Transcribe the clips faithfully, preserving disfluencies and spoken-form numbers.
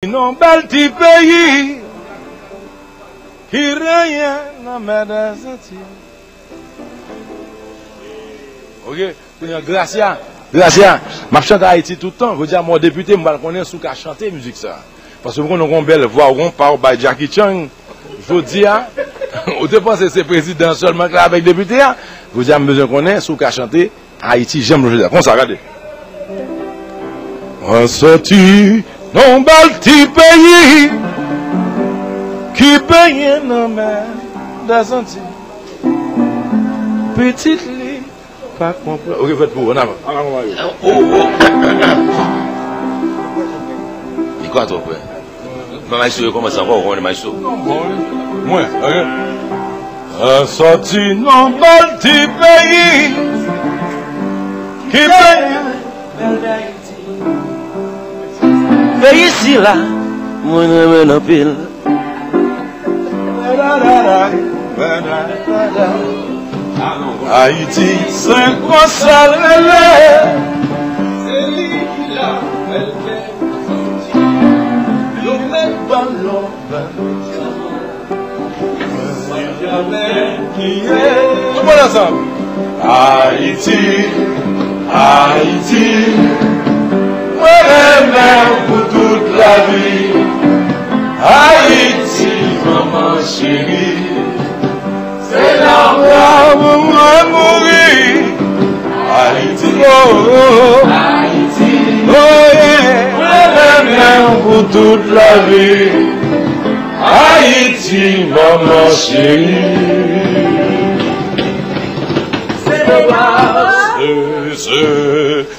Non bèl ti peyi ki renyen nan mè dèzanti. Ok, kounye a, Gracia, Gracia, m ap chante Ayiti tout tan. Jodi a, mwen depite, m pral konnen si w ka chante mizik sa. Paske m konnen w gon bèl vwa, w gon pa w bay Jackie Chan. Jodi a, ou te panse se prezidan sèlman k la avèk depite a. Jodi a, m bezwen konnen si w ka chante Ayiti, jan m jodi a. Konsa, gade. Mwen soti nan yon bèl ti peyi ki benyen nan mè dèzanti. Pitit li pa konprann. Ok, fèt pou ou, ann avan. Ann avan, Mayo. Li kwa twò prè. Men maestro yo kòmanse ankò, ou konnen maestro. Mwen, ok. An sòti nan bèl ti peyi ki bèl. Peyi sila, mwen renmen l anpil. Ayiti, se konsa l rele. Se li ki la, bèl peyi. Yo mèt ban lòt. Tout moun ansanm. Ayiti, Ayiti, mwen renmen w pou tout lavi. Ayiti, manman cheri, se nan bra w mwen mouri. Ayiti, oh, oh, oh, yeah. Mwen renmen w pou tout lavi. Ayiti, manman cheri. Se, se,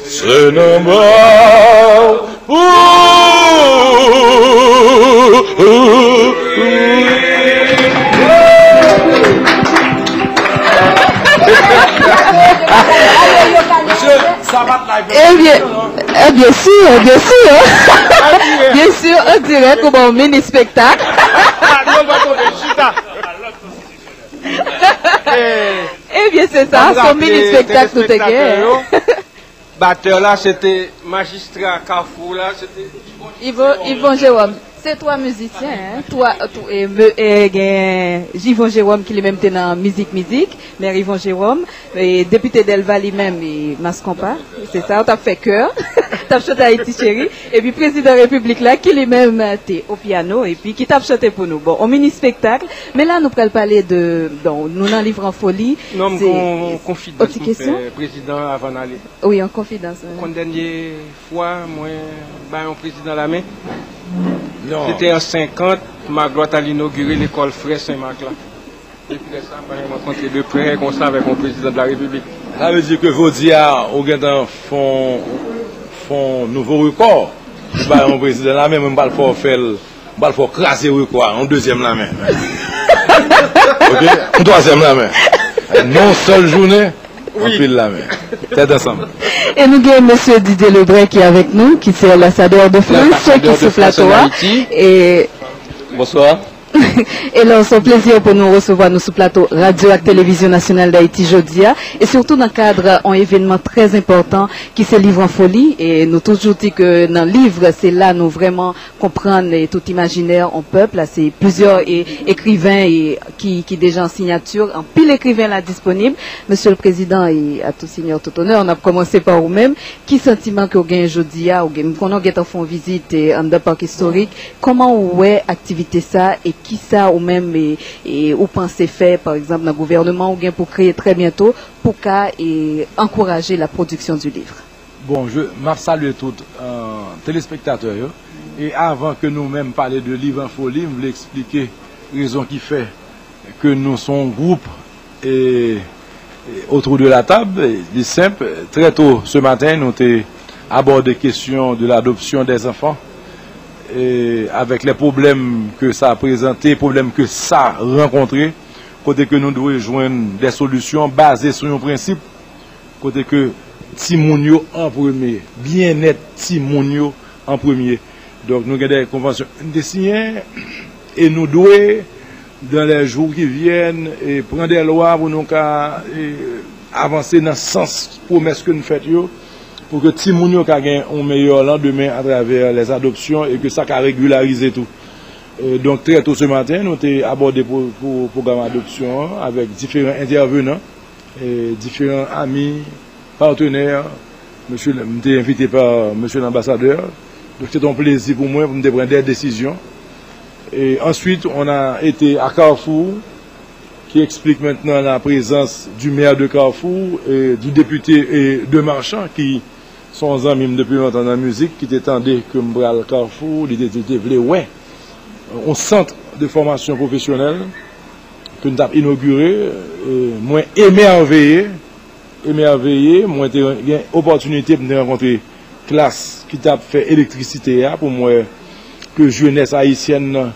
se nan bra w. Ooh, ooh, ooh. Ebyen, eh, byen si, byen si. Byen si, an dirèk ou bon mini spektak. Ebyen, se sa, se yon mini spektak nou te gen. Batè la, se te majistra Kafou la, se te Yvon, Yvon Jérôme. Se twa mizisyen, hein, twa, tw-, e, me-, e, gen Yvon Jérôme ki li menm te nan mizik, mizik, mè Yvon Jérôme, e, depite Dèlva li menm, e, Mas Konpa, se sa, w t ap fè kè, t ap chante Ayiti Cheri, epi prezidan repiblik la ki li menm te o pyano, epi ki t ap chante pou nou. Bon, on mini spektak, men la nou pral pale de, bon, nou nan Liv an Foli. Non, m se, gon konfidans m fè prezidan avan n ale. Wi, an konfidans, wi. Ou konn dènye fwa mwen bay yon prezidan lamen? Non. Se te an senkant, Magloire t al inogire lekòl Frè Sen Mak la. Depi lè sa, m pa janm rankontre de prè konsa avèk yon prezidan de la repiblik. Sa vle di ke jodi a, ou gentan fè yon, fè yon nouvo rekò. Ou bay yon prezidan lamen, mwen m pral fè w fè l. M pral fè w kraze rekò a, yon dezyèm lamen. Ok? Yon twazyèm lamen. Nan yon sèl jounen, anpil lamen. Tèt ansanm. E nou gen mesye Didier Lebrun ki avèk nou, ki se lansadè de Frans, ki sou plato a. E bonswa. E la, se yon plezi pou nou resevwa nou sou plato Radyo ak Televizyon Nasyonal d Ayiti jodi a, e sitou nan kad yon evènman trè enpòtan ki se Liv an Foli. E nou toujou di ke nan liv, se la nou vrèman konprann, e, tout imajinè on pèp. La, se plizyè, e, ekriven, e, ki, ki deja an siyati. Anpil ekriven la disponib. Mesye le Prezidan, e, à tout seigneur, tout honneur, n ap kòmanse pa ou menm. Ki santiman ke w genyen jodi a? Ou gen, m konnen w gentan fè yon vizit, e, anndan Pak Istorik. Kòman ou wè aktivite sa, e kisa ou menm, e, e, ou panse fè, pa egzanp, nan gouvènman ou gen pou kreye trè byento pou ka, e, ankouraje la production du livre? Bon, je, m ap salye tout, euh, telespektatè yo. E avan ke nou menm pale de Liv an Foli, m vle eksplike rezon ki fè ke nou se yon gwoup, e, e, autour de la table. E, li senp, trè to ce matin, nou te abòde kesyon de l'adoption des enfants, e, avèk lè pwoblèm ke sa prezante, pwoblèm ke sa rankontre, kote ke nou dwe jwenn de solisyon baze sou yon prensip, kote ke timoun yo an premye, byennèt timoun yo an premye. Donk, nou gen de konvansyon n te siyen, e nou dwe, dans les jours qui viennent, e pran de lwa pou nou ka, e, avanse nan sans pwomès ke n fèt yo, pou ke timoun yo ka gen yon meyè landemen atravè lèzadopsyon e ke sa ka regilarize tou. E donk, trè to se maten, nou te abòde pou, pou pwogram adopsyon an avèk diferan entèvenan, e diferan ami, patenè. Mesye, m te envite pa mesye lanbasadè. Donk, se te yon plezi pou mwen pou m te pran de desizyon. Et ensuite, on a été à Carrefour, qui explique maintenant la présence du maire de Carrefour et du député et de Marchand, qui sont zanmi m depi lontan nan mizik, ki te tande ke m pral Carrefour, li te di li te vle wè yon sant de fòmasyon pwofesyonèl ke n t ap inogire. E mwen emèveye, emèveye, mwen te gen opòtinite pou m te rankontre klas ki t ap fè elektrisite a, pou m wè ke jenès ayisyèn nan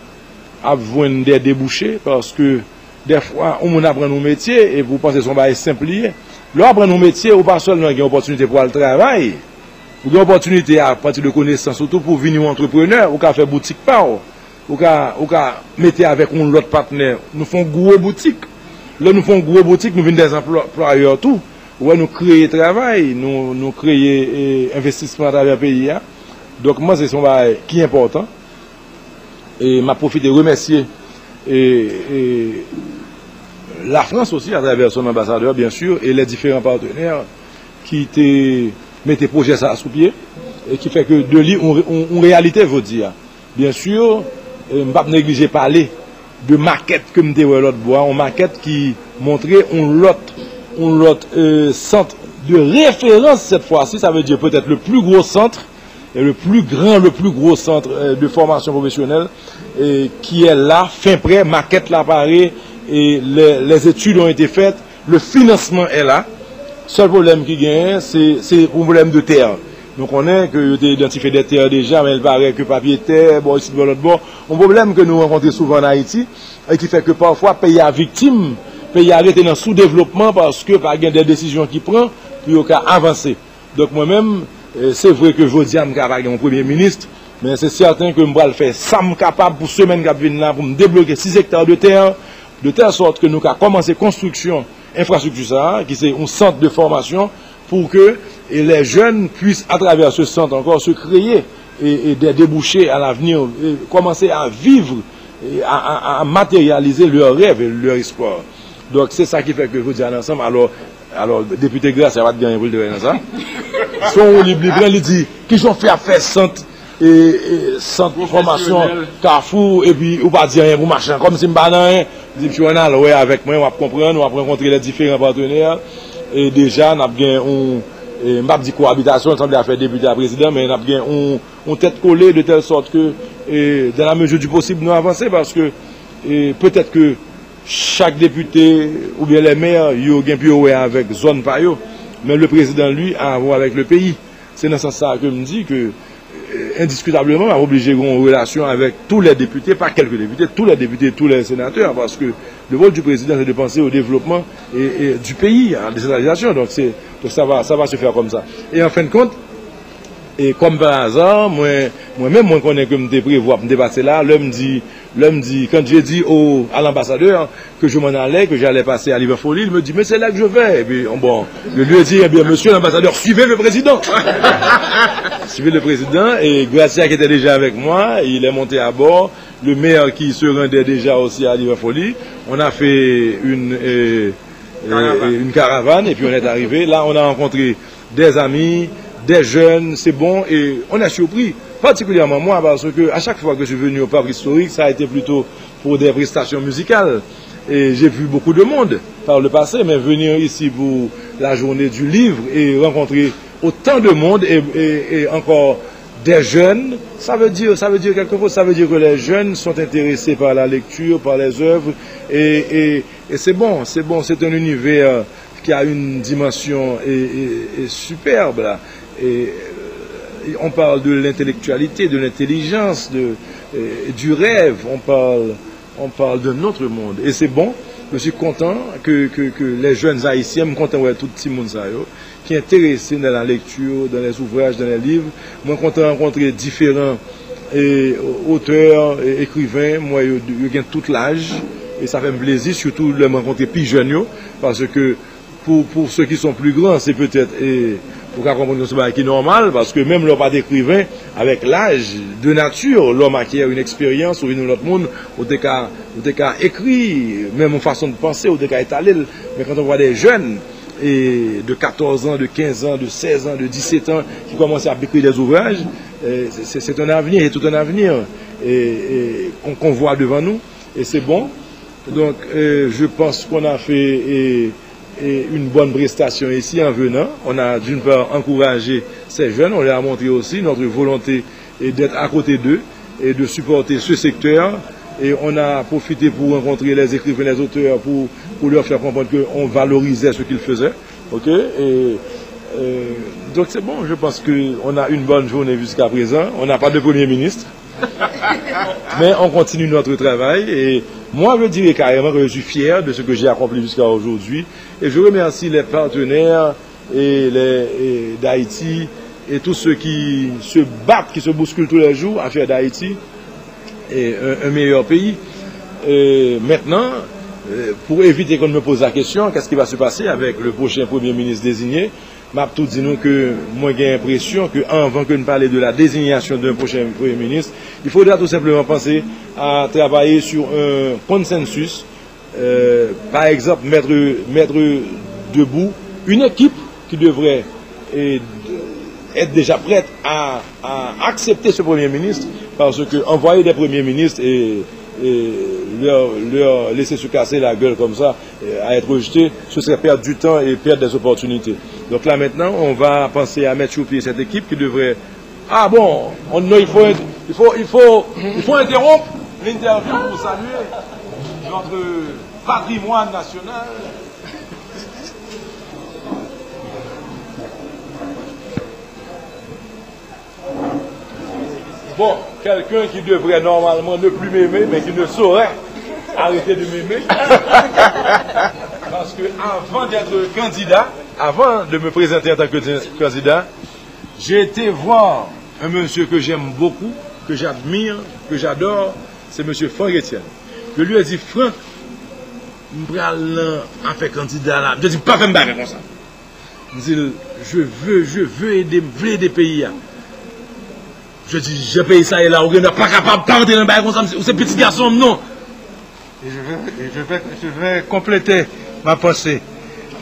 ap jwenn de debouche, paske dèfwa, yon moun aprann yon metye, epi w panse se yon bagay senp li ye. Lè w aprann yon metye, ou pa sèlman gen opòtinite pou w al travay, ou gen opòtinite a pati de konesans ou tou pou w vin yon antreprenè, ou ka fè boutik pa w, ou ka, ou ka mete avèk yon lòt patnè, nou fè yon gwo boutik. Lè nou fè yon gwo boutik, nou vin de anplwayè tou. Ou wè, nou kreye travay, nou, nou kreye, e, envestisman atravè peyi a. Donk, mwen, se yon bagay ki enpòtan. E m ap pwofite remèsye, e, e, Lafrans osi, atravè son anbasadè, byen si, e lè diferan patenè ki te mete pwojè sa a sou pye, e ki fè ke de li, yon, yon, yon reyalite jodi a. Byen si, e m p ap neglije pale de makèt ke m te wè lòt bò a, yon makèt ki montre yon lòt, yon lòt, e, sant de référence cette fois-ci, ça veut dire peut-être le plus gros centre, et le plus grand, le plus gros centre, euh, de formation professionnelle, et qui est là, fin prêt, maquette la parée, et les, les études ont été faites, le financement est là. Sèl pwoblèm ki genyen, se, se yon pwoblèm de tè. Nou konnen ke yo te idantifye de tè deja, men il paraît ke papye tè, bò isit, bò lòt bò. Yon pwoblèm ke nou rankontre souvan an Ayiti, e ki fè ke pafwa peyi a viktim, peyi a rete nan soudevlopman paske pa gen de desizyon ki pran pou yo ka avanse. Donk, mwen menm, e, se vre ke jodi a m ka pa gen yon premye minis, men se sèten ke m pral fè sa m kapab pou semèn k ap vin la pou m debloke sis ekta de tè, de tèl sòt ke nou ka kòmanse konstriksyon enfrastrikti sa a, ki se yon sant de fòmasyon, pou ke, e, les jeunes puissent, à travers ce centre encore, se créer, e, e, des débouchés à l'avenir, e, commencer à vivre, e, à, à, à matérialiser leurs rêves et leurs espoirs. Donk, se sa ki fè ke jodi a n ansanm. Alò, alò, depite Gracia pa t gen anyen pou l te wè nan sa. Se yon woulib li pran, li di, kijan w fè ap fè sant, e, e, sant fòmasyon Kafou, epi ou pa di anyen pou machan, kòmsi m pa nan anyen. M di, "Msye, ann al wè avèk mwen, w ap konprann, w ap rankontre lè diferan patenè." E deja, n ap gen yon, e, m p ap di koabitasyon, l sanble afè depite a prezidan, men n ap gen yon, yon tèt kole, de tèl sòt ke, e, dans la mesure du possible, nou avanse, paske, e, petèt ke chak depite oubyen lè mè, yo gen pou yo wè avèk zòn pa yo, men le président, lui, a à voir avec le pays. Se nan sans sa ke m di ke, e, endiskitableman, m ap oblije gen yon relasyon avèk tous les députés, pas quelques députés, tous les députés, tous les sénateurs, parce que le rôle du président, c'est de penser au développement et, et du pays, à la décentralisation. Donc, c'est, donc ça va, ça va se faire comme ça. Et en fin de compte, e kòm pa aza, mwen, mwen menm, mwen konnen ke m te prevwa pou m te pase la, lè m di, lè m di, quand j'ai dit au, à l'ambassadeur que je m'en allais, que j'allais passer à Liverpoly, il me dit, "Mais c'est là que je vais." Et puis, bon, je lui ai dit, "Eh bien, monsieur l'ambassadeur, suivez le président." Suivez le président, et Gracia, qui était déjà avec moi, il est monté à bord. Le maire qui se rendait déjà aussi à Liverpoly, on a fait une, euh, euh, une caravane, et puis on est arrivé. Là, on a rencontré des amis, des jeunes, c'est bon, et on est surpris. Particulièrement moi, parce que à chaque fois que je suis venu au Parc historique, ça a été plutôt pour des prestations musicales. Et j'ai vu beaucoup de monde par le passé, mais venir ici pour la journée du livre et rencontrer autant de monde et, et, et encore des jeunes, ça veut dire, ça veut dire quelque chose, ça veut dire que les jeunes sont intéressés par la lecture, par les œuvres, et, et, et c'est bon, c'est bon, c'est un univers qui a une dimension et, et, et superbe, là. Et, euh, on parle de l'intellectualité, de l'intelligence, de, euh, du rêve, on parle, on parle d'un autre monde. Et c'est bon, je suis content que, que, que les jeunes haïtiens, m kontan wè tout timoun sa yo, ki enterese dans la lecture, dans les ouvrages, dans les livres. Mwen kontan rankontre diferan, e, otè, e, ekriven, m wè yo, yo gen tout laj, e sa fè m plezi, sitou lè m rankontre pi jèn yo, paske pour, pour ceux qui sont plus grands, c'est peut-être, e, Ou ka konprann ke se yon bagay ki nòmal, paske menm lè w pa t ekriven, avèk laj, de nati, lòm akyè yon eksperyans, ou vin yon lòt moun, ou te ka, ou te ka ekri, menm yon fason de panse, ou te ka etale l. Men quand on voit des jeunes, et de quatorze ans, de quinze ans, de seize ans, de dix-sept ans, qui commencent à écrire des ouvrages, euh, c'est, c'est un avenir, c'est tout un avenir, et, et qu'on, qu'on voit devant nous, et c'est bon. Donc, euh, je pense qu'on a fait, et et une bonne prestation ici en venant. On a d'une part encouragé ces jeunes, on leur a montré aussi notre volonté et d'être à côté d'eux et de supporter ce secteur. Et on a profité pour rencontrer les écrivains, les auteurs, pour, pour leur faire comprendre qu'on valorisait ce qu'ils faisaient. OK? Et, euh, donc c'est bon, je pense qu'on a une bonne journée jusqu'à présent. On n'a pas de premier ministre. Mais on continue notre travail et moi, je dirais carrément que je suis fier de ce que j'ai accompli jusqu'à aujourd'hui. Et je remercie les partenaires et les, et d'Haïti et tous ceux qui se battent, qui se bousculent tous les jours à faire d'Haïti et un, un meilleur pays. Et maintenant, euh, pour éviter qu'on me pose la question, qu'est-ce qui va se passer avec le prochain Premier ministre désigné? M ap tou di nou ke mwen gen enpresyon ke anvan ke n pale de la désignation d'un prochain Premier ministre, il faudra tout simplement penser à travailler sur un consensus, euh, par exemple, mettre, mettre debout une équipe qui devrait, euh, être déjà prête à, à accepter ce Premier ministre, parce que envoyer des premiers ministres et, et leur, leur laisser se casser la gueule comme ça, euh, à être rejeté, ce serait perdre du temps et perdre des opportunités. Donc là maintenant, on va penser à mettre sur pied cette équipe qui devrait... Ah bon, on, non, il faut, il faut, il faut, il faut interrompre l'interview pour saluer notre patrimoine national. Bon, quelqu'un qui devrait normalement ne plus m'aimer, mais qui ne saurait arrêter de m'aimer. Parce que avant d'être candidat, avant de me présenter en tant que candidat, j'ai été voir un monsieur que j'aime beaucoup, que j'admire, que j'adore, c'est monsieur Franck Etienne. Je lui ai dit, Franck, m pral nan afè kandida la. Misye di, pa fè m bagay konsa. M di l, je veux, je veux ede, m vle ede peyi a. Je dis, jan peyi sa ye la, ou gen dwa pa kapab pa antre nan bagay konsa, ou se pitit gason m, non. Et je vais, et je vais, je vais compléter ma pensée.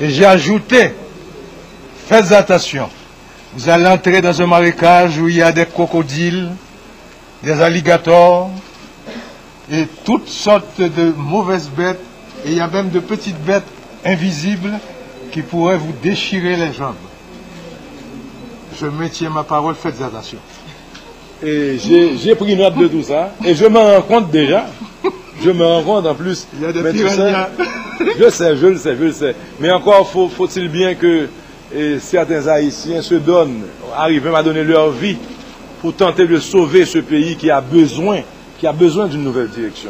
Et j'ai ajouté, faites attention. Vous allez entrer dans un marécage où il y a des crocodiles, des alligators et toutes sortes de mauvaises bêtes. Et il y a même de petites bêtes invisibles qui pourraient vous déchirer les jambes. Je maintiens ma parole, faites attention. Et j'ai, j'ai pris note de tout ça. Et je me rends compte déjà. Je me rends compte en plus. Il y a des piranhas. Je sais, je le sais, je le sais. Mais encore faut, faut-il bien que et certains Haïtiens se donnent, arrivent même à donner leur vie pour tenter de sauver ce pays qui a besoin, qui a besoin d'une nouvelle direction.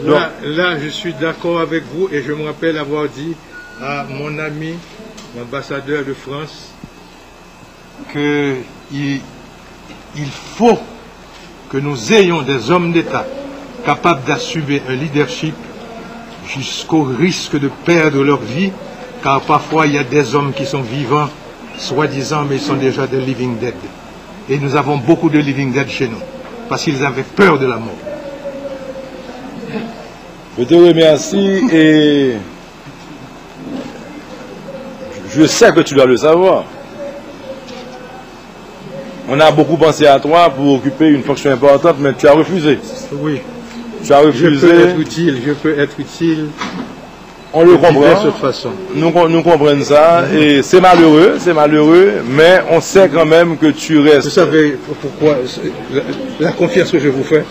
Donc, là, là, je suis d'accord avec vous et je me rappelle avoir dit à mon ami, l'ambassadeur de France, que il, il faut que nous ayons des hommes d'État capables d'assumer un leadership jusqu'au risque de perdre leur vie, car parfois il y a des hommes qui sont vivants, soi-disant, mais ils sont déjà des living dead. Et nous avons beaucoup de living dead chez nous, parce qu'ils avaient peur de la mort. Je te remercie et je sais que tu dois le savoir. On a beaucoup pensé à toi pour occuper une fonction importante, mais tu as refusé. Oui. Tu as refusé. Je peux être utile, je peux être utile. On le comprend. De diverses façons. Nous, nous comprenons ça. Et c'est malheureux, c'est malheureux, mais on sait quand même que tu restes. Vous savez pourquoi la, la confiance que je vous fais?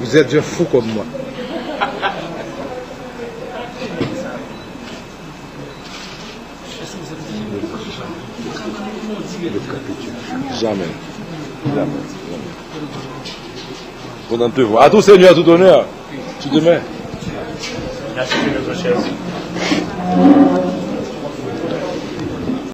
Vous êtes un fou comme moi. Jamais. Jamais. Jamais. Content de te voir. À tout seigneur, tout honneur. Tu demeures. Merci de notre chaise.